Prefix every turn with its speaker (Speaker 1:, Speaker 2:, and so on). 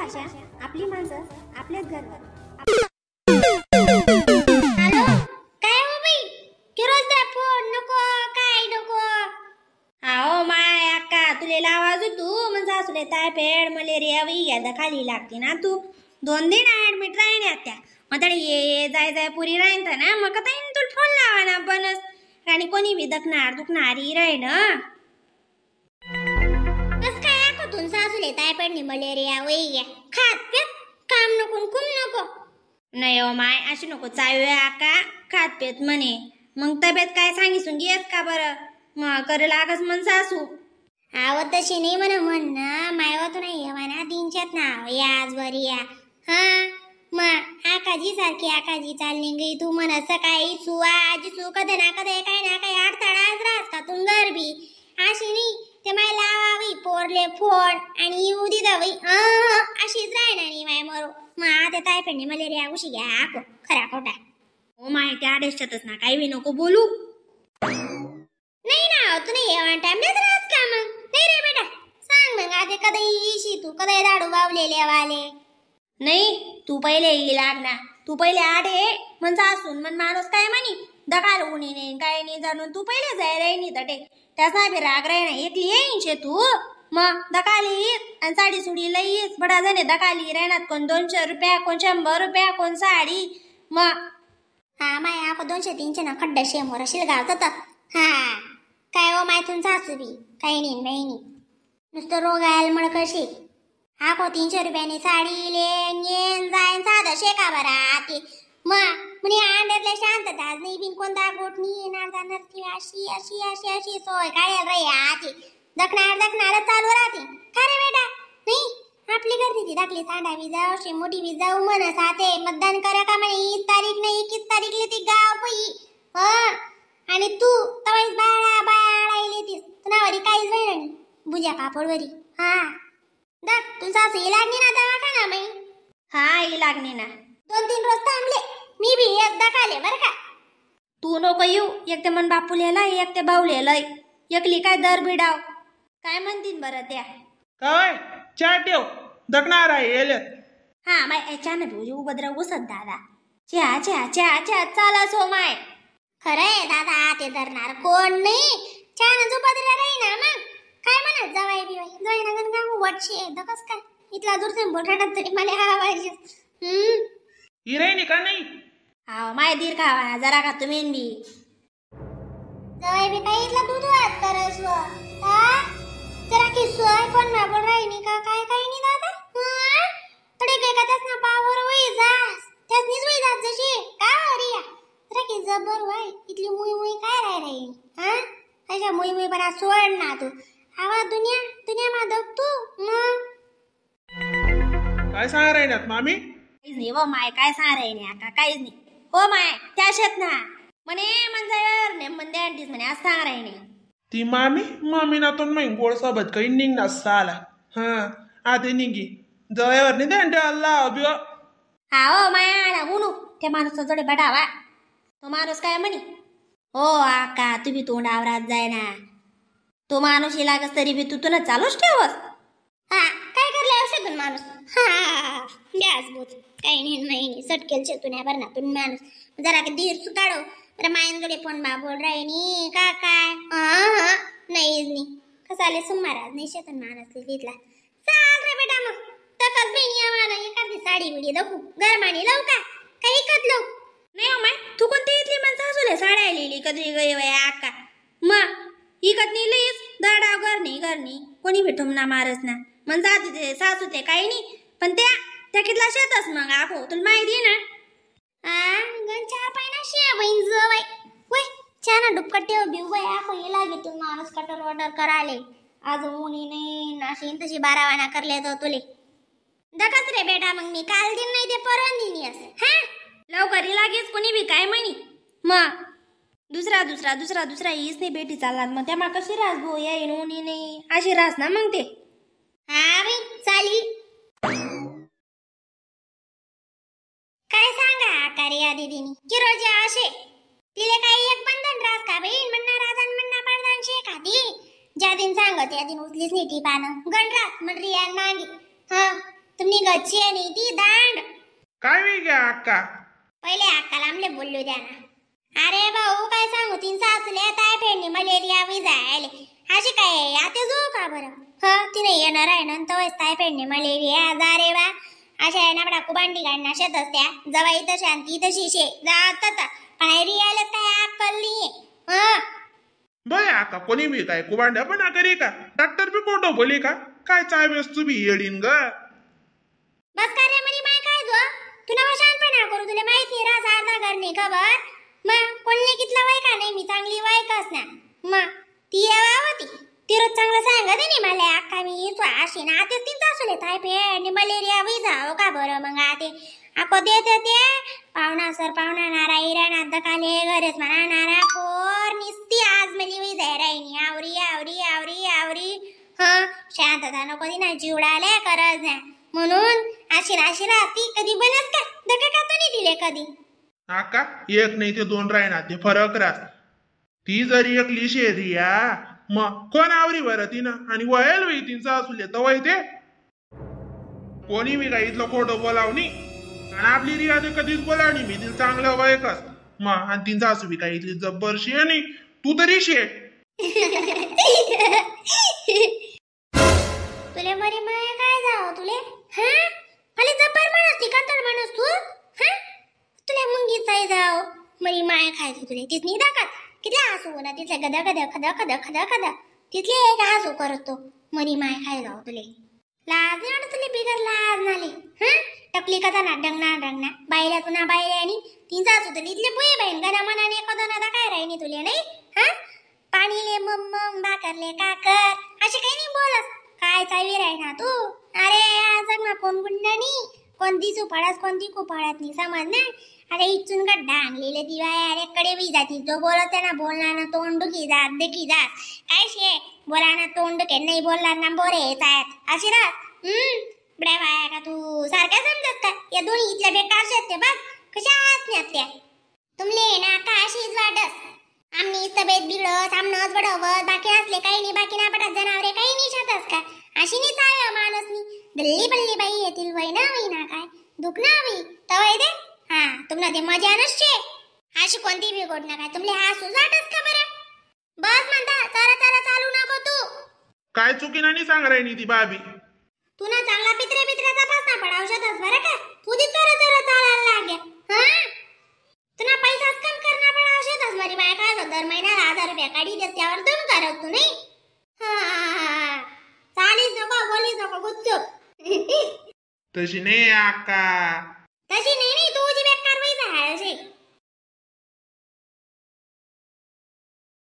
Speaker 1: भाषा, आपली माणसं, आपलेच घर.
Speaker 2: हॅलो, काय हो बाई, किरोज द्या फोन नको काय नको.
Speaker 1: आओ my अक्का, तुले लावाजू तू मग सासूले टायफाईड मलेरिया वही घ्या खाली लागते ना. तू 2 दिन ऍडमिट राहीन त्या, मग तरी ये जाय जाय पुरी राहीन ना, मग आता तुला फोन लावा ना बनस. आणि कोणी बी दखणार दुखणारी राहीन.
Speaker 2: कस काय आखतून सासूले टायफाईड मलेरिया वही घ्या, खात पेत काम नको कुम नको.
Speaker 1: नाही हो my, अशी नको चालू आका, खात पेत म्हणे मग तब्येत काय सांगिसून घेत का बरं, मग कर लागस मन सासू.
Speaker 2: आव तशी नाही म्हण म्हण मायवा तू नाही येवा दिनच्यात ना याज बरी या. हा मग आकाजी सारखी आकाजी चालली गई तू म्हण सकाळी सु आजी सु कधी ना कधी काय ना काय अडथळाच राहस का तू गरबी अशी नाही. ते माय लावावी पोरले फोन आणि येऊ दिदावी अशीच राहणार नाही माय मरो. मग आता तायफेडने मलेरिया उशी घ्या आको खरा खोटा.
Speaker 1: हो my, त्या आदेशातच ना काही बी नको बोलू.
Speaker 2: नाही ना तू नाही येवा टाइम देत राहस का मग. नाही रे बेटा सांग मग आता कधी येशी तू, कधी दाडू वावलेले वाले.
Speaker 1: नाही तू पहिले ये लाग ना, तू पहिले आडे मन सासून मन माणूस काय म्हणी दकाल उणी नाही काय नाही जाणून तू पहिले जाय राही तटे त्याचा बी राग राही ना. एकली येईन शे तू मग दकाली येत आणि साडी सुडी लई येस बडा जणे दकाली राहणार, कोण 200 रुपया कोण 100 रुपया कोण साडी. मग
Speaker 2: हा my आप 200-300 ना खड्डा शेमोर असेल गावत. हा काय हो my तुमचा सासू बी काही नाही नाही नाही नुसतं रोग आयल मळ कशी. हा को 300 रुपयाने साडी लेन येन जाईन साधं शेका बरा आते. मग म्हणे अंडरले शांतता नाही बिन कोणता गोट नाही येणार जाणार ती अशी अशी अशी अशी सोय काढेल रे आते. दखणार दखणार चालू राहते का रे बेटा. नाही आपली गर्दी ती दाखली सांडावी जाऊ शे मोठी बी जाऊ म्हण साते मतदान करा का म्हणे 20 तारीख नाही 21 तारीखले ती गाव पई. हा आणि तू तवाईच बाळा बाळा येतीस तुनावरी काहीच व्हायला नाही बुजा कापडवरी. हा दख तुझा सासू ही लागली ना दवाखाना बाई.
Speaker 1: हा ही लागली ना.
Speaker 2: 2-3 रोज थांबले मी बी एकदा खाले बर का.
Speaker 1: तू नको येऊ, एक ते मन बापू लिहिलंय एक ते भाऊ लिहिलंय, एकली काय दर बिडाव काय म्हणतील बरं त्या.
Speaker 3: काय चहा ठेव दखणार आहे येल्यात.
Speaker 1: हा my चहा ना पिऊ उपद्रव उसत दादा, चहा चहा चहा चहा चाला सो my.
Speaker 2: खरंय दादा ते धरणार कोण नाही, छानच उपद्र राही ना मग काय म्हणत जवाई बिवाई जवाई ना गण गाव वटशे दकस काय इथला दूर बोटाटात तरी मला हा पाहिजे.
Speaker 3: हिरेनी का नाही.
Speaker 1: हा my दीर खावा ना जरा का तुम्ही बी
Speaker 2: जवाई बी काय इथला दूध वाद करस व हा जरा की सोय कोण ना बोल राहिनी का काय काय नाही दादा. हा तडे काय का त्यास ना पावर वय जास त्यास निज वय जात जशी का हरिया जरा की जबर वय इथली मुई मुई काय राय राही. हा अशा मुई मुई बना सोड ना तू आवा दुनिया दुनिया मा दग तू. मग
Speaker 3: काय सांगा राहिनात मामी.
Speaker 1: काहीच नाही हो my, काय सांगा राहिनी आका काहीच नाही हो my. त्या शेत ना म्हणे म्हणजे ने म्हणते आंटीच म्हणे आज सांगा राहिनी
Speaker 3: ती मामी मामी ना तो माई गोड सोबत काही निघणार साला. हा आधी निघी जवळवर नाही ते अल्ला अभियो.
Speaker 1: हा हो माया आला म्हणू त्या माणूस जोडे बडावा तो माणूस काय म्हणे हो आका तुम्ही तोंडावरात जाय ना तो माणूस ही लागस तरी बी तू तुला चालूच ठेवस.
Speaker 2: हा काय करले औषधून माणूस. हा गॅस बोच काही नाही नाही सटकेल शेतून या बरं ना तुम्ही माणूस जरा की धीर सुकाडो बरं मायनकडे फोन बा बोल राहिनी का काय. हा नाही नाही कसाले सुमाराज नाही शेतून माणूस तिथला. चाल रे बेटा मग तकच बहिणी आम्हाला एखादी साडी बिडी दखू गरमानी लावू का काही इकत लावू.
Speaker 1: नाही हो my, तू कोणती इथली माणसं असू साड्या लिहिली कधी गई वय आका मग इकत नाही लईच दाडाव घरणी घरणी कोणी भेटून ना मारस ना मग जाते ते सासू ते काही नाही पण त्या त्या कितला शेतस मग आखो तुला माहिती आहे ना.
Speaker 2: आ गण चार पाय ना शे बहीण जवाय वय छान डुपकट ठेव बिव बाय आखो हे लागे तू माणूस कटर वटर कराले आज उनी नाही नाशीन तशी बारावाना करले तो तुले दकच रे बेटा मग मी काल दिन नाही ते परवा दिन येस. हा
Speaker 1: लवकर लागेच कोणी बी काय म्हणी मग दुसरा दुसरा दुसरा दुसरा हीच नाही बेटी चालणार मग त्या कशी रास भाऊ येईन उनी नाही अशी रास ना मग ते.
Speaker 2: हा बाई चाली काय सांगा आकारे दीदीनी किरोजे असे तिले काही एक बंधन रास का बहीण म्हणणार राजान म्हणणार पडदान शे का ती ज्या दिन सांगत त्या दिन उचलीच नाही ती पानं गणरास म्हण रियान मागे. हा तुम्ही गच्ची आहे नाही ती दांड.
Speaker 3: काय वे गया अक्का?
Speaker 2: पहिले अक्काला आमले बोललो द्या ना. अरे भाऊ काय सांगू, तीन सासूले टायफाईडनी मलेरिया बी जायले. अशी काय आता जो का बरं? ह तिने येणार आहे नंतर टायफाईडनी मलेरिया जा रे बा. अशा आहे ना बडा कुबांडी काढणार शेतच त्या जवाई तशी आणि ती तशी शे जात पण रियाला काय अक्कल नाही. ह
Speaker 3: बय आका कोणी बी काय कुबांड्या पण करी का? डॉक्टर बी कोणतो बोली का? काय चावेस तू बी येडीन ग.
Speaker 2: बस का रे म्हणी माय काय जो तू नवा शांतपणा करू, तुला माहित नाही रास अर्धा घर नाही खबर. मग कोणी कितला वय का नाही, मी चांगली वय कस ना. मग ती येवा होती ती रोज चांगलं सांगत नाही मला अक्का मी येतो अशी ना. आतेच तीन तासुले टायफाईड मलेरिया बी जाओ का बरं? मग आते आको देत ते पाहुणा सर पाहुणा नारा इरा दकाले घरेच म्हणा नारा पोर निसती आज मली we जाय राहिनी आवरी आवरी आवरी आवरी. ह शांतता नको दी ना जीवडाले करज ना म्हणून अशी अशी राहती कधी बनस का धक्का का तो नाही दिले कधी.
Speaker 3: आका एक नाही ते दोन राहणार ते फरक रास. ती जरी एकली शेरिया मग कोण आवरी बरं तिनं आणि वयल वही तीन सासूले तवय ते कोणी मी काय इथलं खोटं बोलावणी आणि आपली रिया ते कधीच बोलावणी मी तिला चांगलं वयकस मग. आणि तीन सासू बी काय इथली जब्बर शे नाही, तू तरी शे.
Speaker 2: तुले मरी माया काय जाव तुले? हा खाली जब्बर माणूस ती कातड माणूस तू. हा तुला मुंगी चाय जाव मरी माया खायची तुले तिथनी दाखत किती हसू ना तिथले गदा गदा खदा खदा खदा खदा तिथले एक हसू करतो मरी माय खाय जाव तुले. लाज नाही वाटत तुले बिगर लाज नाले. हा टकली कदा ना डंगना डंगना बायला तुना बायले आणि तीन सासू तुले इथले बुई बाईन गदा मनाने एखादा ना काय राहिनी तुले नाही. हा पाणी ले मम मम भाकरले काकर असे काही नाही बोलस काय चावी राही ना तू. अरे आज ना कोण गुंडा नाही कोण दिसू पडस कोण दिकू पडत नाही समज ना. अरे इचून गड्डा आणलेले दिवाय अरे कडे बी जाती जो बोलत ना बोलणार ना तोंड दुखी जात देखी जात काय शे बोला ना तोंड दुखे नाही बोलणार ना बोरे आहेत अशी रास. बड्या बाया का तू सारख्या समजत का या दोन्ही इथल्या बेकार शेत ते बघ कशा हसण्यात त्या तुमले ना का अशीच वाटस आमनी तब्येत बिघडत आमनच बडवत बाकी असले काही नाही बाकी ना पटत जनावरे काही नाही शेतस का अशी नाही चालव माणूसनी गल्ली बल्ली बाई येतील वय ना वय ना काय दुख ना वय तवय दे. हा तुम्हाला ते मजा नसते अशी कोणती बी गोड ना काय तुमले हसू वाटस का बरं? बस म्हणता चारा चारा चालू नको तू.
Speaker 3: काय चुकी नाही सांग राहिनी ती बाबी.
Speaker 2: तू ना चांगला पित्रे पित्रे तपास ना पडाव शकतस बरं का तुझी चोरा चोरा चालायला लाग्या. हा तुला पैसाच कम करणार पडाव शकतस बरी बाय काय दर महिन्याला 1000 रुपया काढी देस त्यावर दम करत तू नाही. हा चालीस नको बोलीस नको गुपचूप.
Speaker 3: तशी नाही अक्का
Speaker 2: तशी नाही नाही